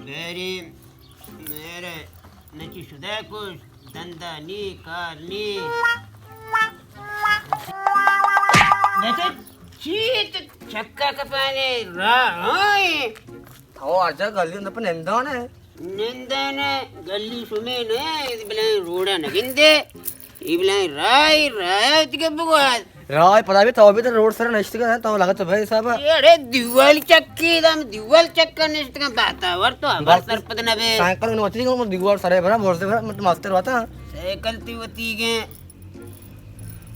بیری میرے نچی شدہ کش، دندا نی، کار نی۔ بیٹے، چی تو چکا کپانے راہ آئیں؟ تو ہر جا گلی اندر پر نندان ہے۔ نندان ہے، گلی شمے نہ، بلائیں روڈا نہ گندے۔ ای بلائیں راہ، راہ اتکے بگواد۔ راہ پدا بھی تو بھی تو روڈ سر نشتگا، تو لگا تو بھائی صاحب۔ اے اڑے دیوال چکی دم، دیوال چکا نشتگا، باتاور تو ہمار بس سرپد نہ بے۔ سائیکل نہ ہوتی، دیوال سرے بھرا، موٹر سے بھرا، مت ماسٹر ہوتا۔ سائیکل تی ہوتی گے۔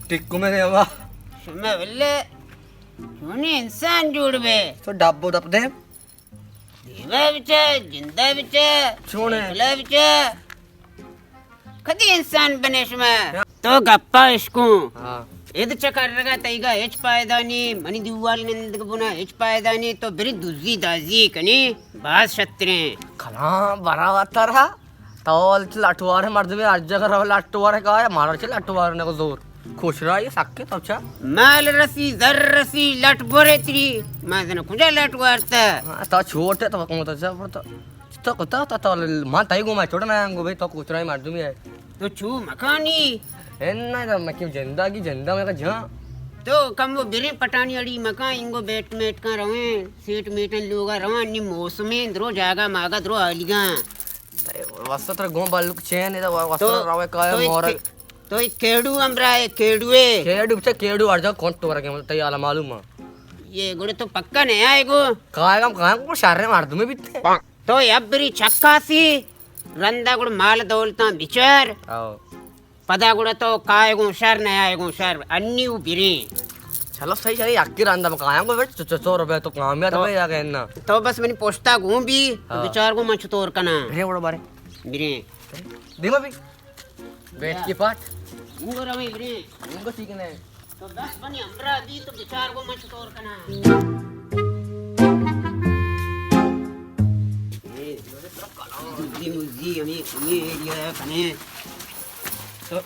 ٹکو میں نے ہوا۔ شمع ولے، چونی انسان جوڑ بے۔ تو ڈبو دپ دے۔ دیما بچا، جندا بچا، چونے؟ سیکلا بچا۔ کدی انسان بنے شما؟ تو گپا اشکوں۔ ہاں۔ اید چکر رگا تئیگا ہچ پائدہ نی، منی دیوال نندگ بنا ہچ پائدہ نی، تو بری دزی دازی کنی، باز شتریں۔ کلام برا ترا۔ تو لٹوار مردمے ہر جگہ رو لٹوار کا، مارا چے لٹوار نہ زور۔ خوش رائی سکے تو چا۔ مال رسی، زر رسی، لٹ برے تری۔ ما زن کجا لٹ وارتا؟ ہاں، تو چھوٹے تو کم تو چا پڑتا۔ تو کتا تو، تو ما تئی گو ما چھوٹا نہ آنگو بھائی، تو خوش رائی مردمی ہے۔ تو چو مکانی؟ اے نہ، تو مکی جندا کی جندا میں کا جان۔ تو کم وہ بریں پٹانی اڑی مکان، انگو بیٹ میٹ کا رویں، سیٹ میٹن لوگا روان، نی موسمیں درو جاگا ماگا درو آلیگاں۔ اے واسطہ ترا گوں بالک چین ادا واسطہ تو، روے کایا تو مورا۔ ایک، تو ایک کیڑو ہمراہ ہے، کیڑوے۔ کیڑو بچا کیڑو ہر جا کون تو ورگے، تئی حالا معلوم ہے۔ یہ گڑے تو پکا نہیں آئے گو۔ کایا ہم کایا کو شہر مردمے بیتے۔ تو ابری چکاسی، رندا گڑ مال دولتاں بچار۔ آؤ۔ پدا گڑا تو کائے گوں شر، نہ آئے گوں شر، انی و بریں۔ چلو صحیح، چلو یکی رندا کایاں گوں، بیٹ چو، چو، چو روپے تو کامیاب تو، بے یا کہ نا۔ تو بس منی پشتا گوں بی، ہاں۔ بچار گوں من چطور کنا۔ بریں گڑا بارے۔ بریں۔ دیما بی۔ بیٹ کی پاٹ۔ گوں رویں بریں۔ گوں ٹھیک نہیں۔ تو دس بنی ہمراہ دی تو بچار گوں من چطور کناں۔ اے، مزی، مزی، ہمیں، ہمیں ایریا ہے، کنے۔ تو،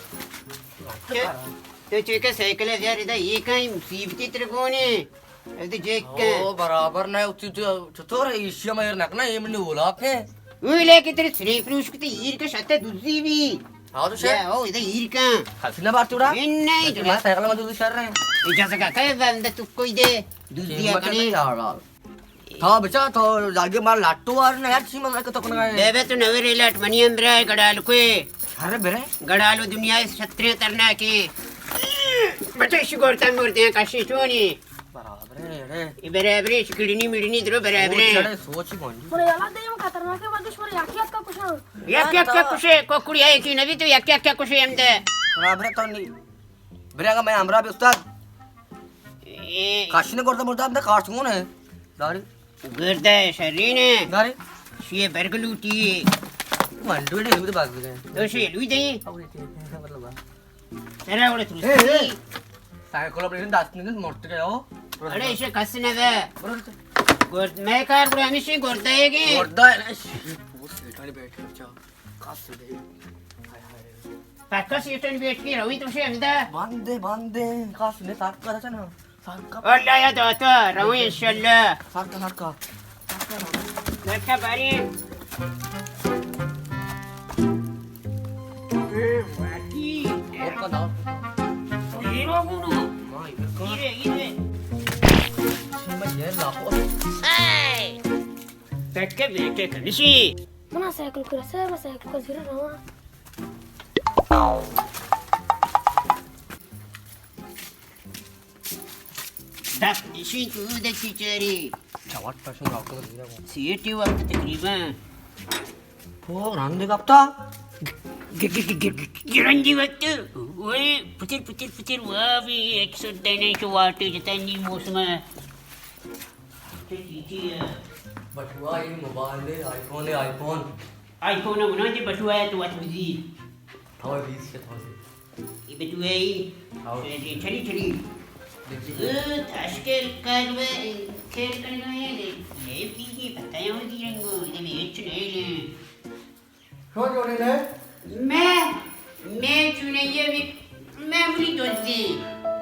تو چوکہ سائیکل ہے، یار، ادا یہ کہیں مصیبتی ترگونے۔ اے تو جیک کے۔ او، برابر نہ، تو، تو، چطور ہے، ایشیا میر نکنا، یہ منی اولاک ہے۔ اولاک تری سری پروش کتے ایر کے شتے دوزی بھی۔ ہاں تو شے۔ او، ادا ایر کا۔ ہسی نہ بار چوڑا۔ ان نہیں، تو میں سائیکل میں دوزی شر رہے ہیں۔ اجازت کا کہے بندہ تو کوئی دے، دوزی قیمت کنے۔ نہیں یار۔ تا بچا تو جاگے مار لاٹو وار نہ یار، چی مزہ تو کنا ہے۔ بے بے تو نوے ریلٹ منی ہمراہ گڑال کوئے۔ ارے برے۔ گڑالو دنیا سترے ترنا کے۔ بچا شگورتا مردے کشی چونی۔ برابر ہے، اڑے۔ اے برابر ہے، اچ کڑنی مڑنی درو برابر ہے۔ سوچ، اڑے سوچ ہی کون۔ من یلا دیم خطرناک ہے، من تو شمار یکی اتکا کشاں۔ یک یک کشے، کوکڑی ہے کی نبی تو یک یک کشے ہم دے۔ برابر ہے تو نہیں۔ برے اگا میں ہمراہ بھی استاد۔ اے۔ کاشی نے گردہ مردہ ہم دے کاش کون ہے؟ داری۔ گردہ شرین ہے۔ داری۔ شیے برگ لوٹی ہے۔ من ڈوڑے ہم دے باز دے۔ تو شیے لوئی دے۔ مطلب۔ ترا وڑے تو اے، اے۔ سائیکل اپنے دست نہیں، مرت گیا ہو۔ اڑے، اسے کس نہ دے۔ برو تو۔ گرد، میں کار گڑا ہمیشہ گردہ ہے گے۔ گردہ ہے نا، اس بہت سیٹانی بیٹھ کر چا۔ کس دے۔ ہائے، ہائے۔ پکا سیٹانی بیٹھ کے روی تو سے اندر۔ باندے، باندے، کس نے ساتھ کر چا نا۔ اللہ یا داتا، رویں انشاءاللہ۔ سرکا، سرکا۔ سرکا بارے۔ اے واقعی۔ اور کا داؤ۔ ہیرو گونو۔ ہاں، ہیرو۔ ہیرے، ہیرے۔ میں یہ لاپو۔ اے! تکے بیٹے کنشی۔ منا سائیکل کرا، سر، میں سائیکل کا زیرا رہا۔ دپ نشین تو دکی چاری۔ چوٹ پشن راکو دیرا کو۔ سیٹی وقت تقریباً۔ او، رندے گپتا؟ گ-، گ-، گ-، گ-، گ-، گرنجی وقت۔ وہی پتر، پتر، پتر، واہ بھی ایک سو دینے چو واٹے جتنی موسم ہے۔ بٹوا، یہ موبائل ہے، آئی فون ہے، آئی فون۔ آئی فون ہے، انہوں نے بٹوا ہے تو وقت بجی۔ تھوڑی بیس سے تھوڑی۔ یہ بٹوا ہے۔ ہاں۔ چلی، چلی، چلی۔ دیکھیے۔ اے، تشکیل کروے، کھیل کرنا ہے، لے، لے پیجیے، پتہ ہے، ہو جی رنگو، یہ میں ہچ نہیں لے۔ شو جوڑے لے؟ میں، میں چونیں یہ بھی، میں بری دوزی۔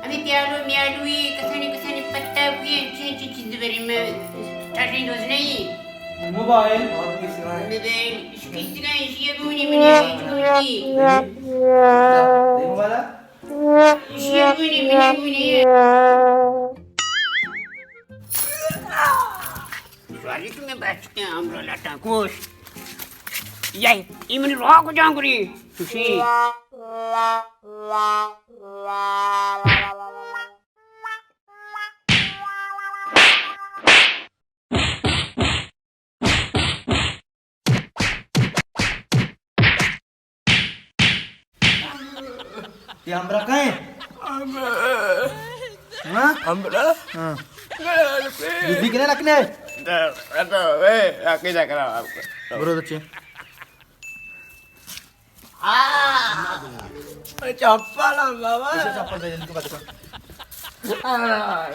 ہمیں پیالو میالوی، کسانی کسانی پتہ کوئی، انچی انچی چیز بری میں، ٹھٹی دوز نہیں۔ موبائل۔ موبائل۔ اشکستگا، اشی گونی منی، اشی گونی۔ موبائل۔ اشی گونی منی، گونی۔ شواری تو میں بچتے ہیں، ہم رو لٹا کوش۔ یای، ای منی رو کو جان گری۔ خوشی۔ یہ ہمراہ کہیں؟ ہاں؟ ہمراہ؟ ہاں۔ بزی کنے رکھنے؟ برو تو چے۔ آہ! چپل ہم بابا۔ اسے چپل دے، ان کو بات کر۔ آہ!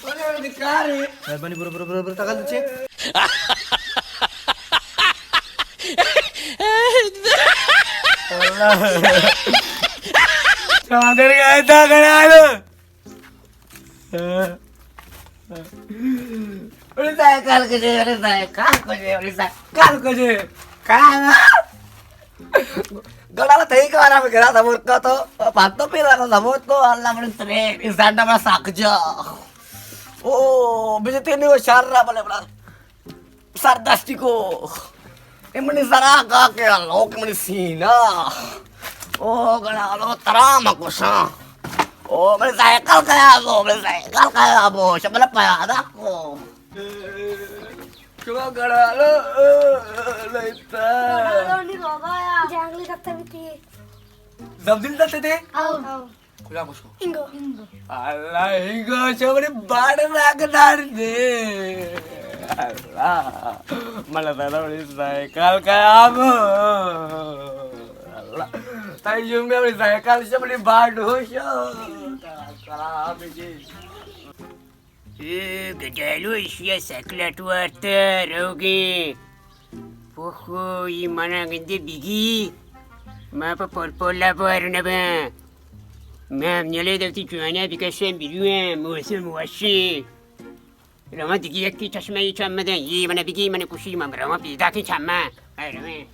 اوئے، بیکار ہے۔ مہربانی، برو، برو، برو، برو، تکل چے۔ اللہ۔ چادر کا ایسا کرا دو۔ اوڑی سائیکل کجے، اوڑی سائیکل کجے، اوڑی سائیکل کجے۔ کہاں؟ گڑا تئی کارا میں گرا سمور کا تو، پانتو پیدا کا سمور تو، اللہ من ترے، انسان ڈبا ساک جا۔ او، بجے تینے وہ شر را بلے بڑا۔ سردستی کو۔ اے منی سرا کا کے لوک منی سینا۔ او گڑا لو ترا مکوشاں۔ او منی سائیکل کیا بو، منی سائیکل کیا بو، شبل پیادا کو۔ شما گڑا لو، لیتا۔ جنگلی دفتر بھی تھی۔ زبدل دتے تے؟ آؤ۔ کجا مشکو؟ انگو۔ اللہ، انگو چوڑی باڑ راگ دار دے۔ اللہ، ملا دادا بڑی سائیکل کا آب۔ اللہ، تائی یوں میں بڑی سائیکل سے بڑی باڑ ہو شو۔ سلام جی۔ اے گجالو، ایشی ءَ سکلٹ وارتہ روگیں۔ پوخو، ای منا گندے بگی۔ ما پہ پول پولا بوار نباں۔ ما نیلے دوتی جوانا بکشاں برویں، موسم وشیں۔ رواں دگی یکی چشمہ ای چم دیں، ای منا بگی، من کشی، من رواں پیداکیں چماں۔ اے رویں۔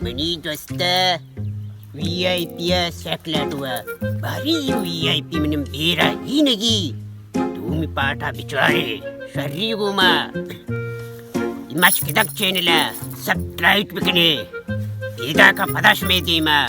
منی دوست، وی آئی پی ءَ سیکلٹ وا، باری وی آئی پی منم بیرا ہینگی۔ دومی پارٹا بچارے، شری گوما۔ مشکدک چینل ءَ سبسکرائب بکنے۔ پیداکاں پدا شمے دیما۔